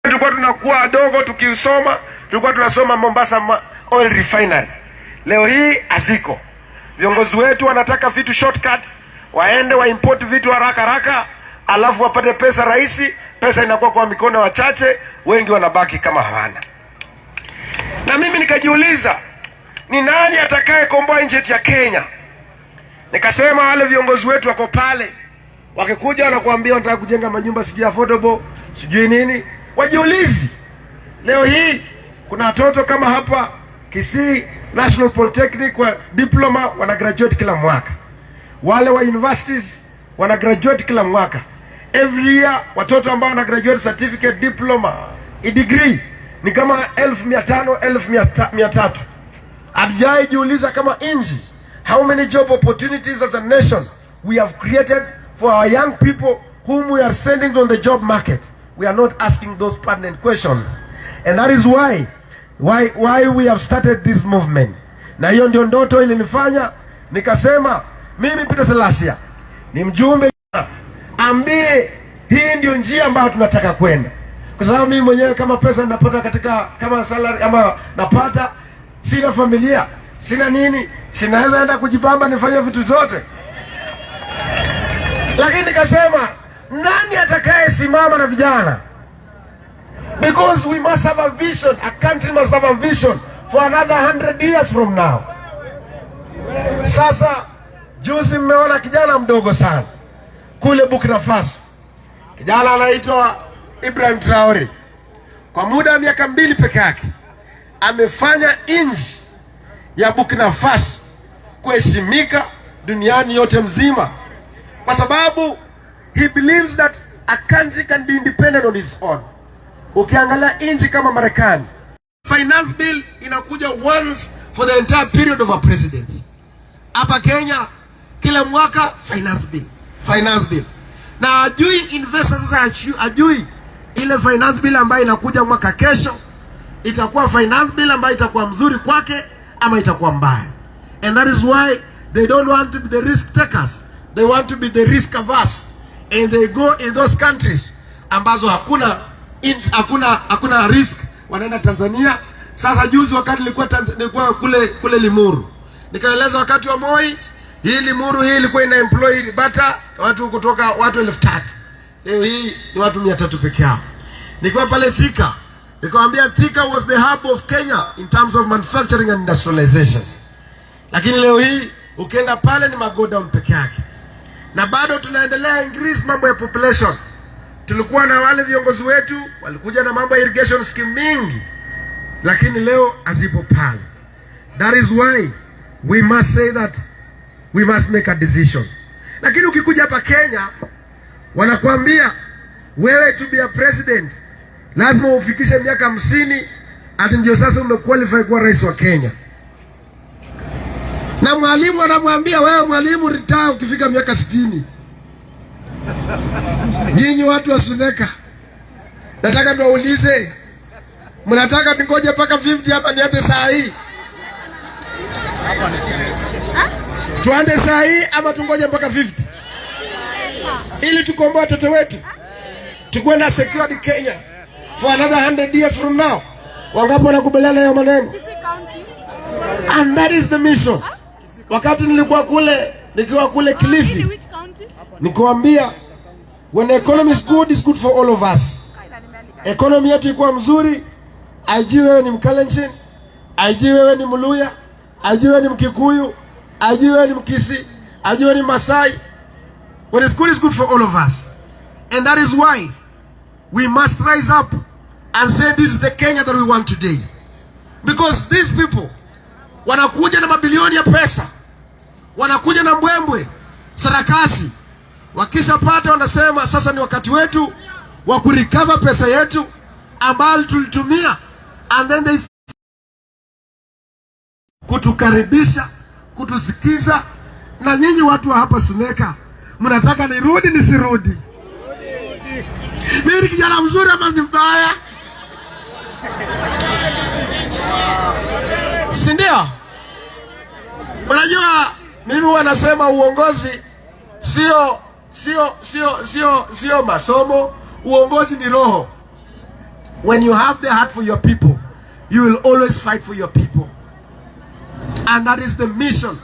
Tulikuwa tunakuwa wadogo tukisoma, tulikuwa tunasoma Mombasa Oil Refinery. Leo hii haziko. Viongozi wetu wanataka vitu shortcut, waende wa import vitu haraka haraka, alafu wapate pesa rahisi. Pesa inakuwa kwa mikono wachache, wengi wanabaki kama hawana. Na mimi nikajiuliza, ni nani atakayekomboa nchi yetu ya Kenya? Nikasema wale viongozi wetu wako pale, wakikuja wanakuambia wanataka kujenga manyumba sijui affordable, sijui nini, wajiulizi. Leo hii kuna watoto kama hapa Kisii National Polytechnic wa diploma wana graduate kila mwaka, wale wa universities wana graduate kila mwaka. Every year watoto ambao wana graduate certificate, diploma, degree ni kama 500,000, 300,000. Hatujai jiuliza kama nchi, how many job opportunities as a nation we have created for our young people whom we are sending on the job market? We are not asking those pertinent questions, and that is why we have started this movement. Na hiyo ndio ndoto ilinifanya nikasema mimi Peter Salasya ni mjumbe, ambie hii ndio njia ambayo tunataka kwenda, kwa sababu mimi mwenyewe kama pesa ninapata katika kama salary ama napata, sina familia, sina nini, sinaweza enda kujibamba nifanye vitu zote, lakini nikasema nani atakayesimama na vijana? Because we must have a vision, a country must have a vision for another 100 years from now. Sasa juzi mmeona kijana mdogo sana kule Burkina Faso, kijana anaitwa Ibrahim Traore, kwa muda wa miaka 2 peke yake amefanya nchi ya Burkina Faso kuheshimika duniani yote mzima, kwa sababu he believes that a country can be independent on its own. Ukiangalia nchi kama Marekani, finance bill inakuja once for the entire period of a presidency. Hapa Kenya kila mwaka finance bill, finance bill, na ajui investor sasa, ajui ile finance bill ambayo inakuja mwaka kesho itakuwa finance bill ambayo itakuwa mzuri kwake ama itakuwa mbaya. And that is why they don't want to be the risk takers, they want to be the risk averse, and they go in those countries ambazo hakuna risk, wanaenda Tanzania. Sasa juzi wakati nilikuwa kule Limuru, nikaeleza wakati wa Moi, hii Limuru hii ilikuwa ina employ bata watu kutoka watu 3,000, leo hii ni watu 300 peke yao. Nikiwa pale Thika, nikamwambia Thika was the hub of Kenya in terms of manufacturing and industrialization, lakini leo hii ukienda pale ni magodown peke yake, na bado tunaendelea increase mambo ya population. Tulikuwa na wale viongozi wetu walikuja na mambo ya irrigation scheme mingi, lakini leo hazipo pale. That is why we must say that we must make a decision. Lakini ukikuja hapa Kenya wanakuambia wewe to be a president lazima ufikishe miaka 50 ati ndio sasa umequalify kuwa rais wa Kenya. Na mwalimu anamwambia wewe mwalimu retire ukifika miaka 60. Nyinyi watu wa Suneka, nataka niwaulize, mnataka ningoje mpaka 50 hapa nianze saa hii? Tuanze saa hii ama tungoje mpaka 50 ili tukomboe watoto wetu, tukuwe na secured Kenya for another 100 years from now? Wangapi wanakubaliana hiyo maneno? And that is the mission. Wakati nilikuwa kule, nikiwa kule Kilifi, nikuambia when the economy is good, is good for all of us. Economy yetu ikuwa mzuri, haijui wewe ni Mkalenjin, haijui wewe ni Mluya, haijui wewe ni Mkikuyu, haijui wewe ni Mkisii, haijui wewe ni Masai. When it's good, it's good for all of us. And that is why we must rise up and say this is the Kenya that we want today. Because these people wanakuja na mabilioni ya pesa, wanakuja na mbwembwe, sarakasi. Wakishapata wanasema sasa ni wakati wetu wa kurecover pesa yetu ambayo tulitumia, and then they kutukaribisha, kutusikiza. Na nyinyi watu wa hapa Suneka mnataka nirudi nisirudi? Mimi ni kijana mzuri ama ni mbaya? Si ndio? Unajua mimi huwa nasema uongozi sio masomo, uongozi ni roho. When you have the heart for your people, you will always fight for your people. And that is the mission.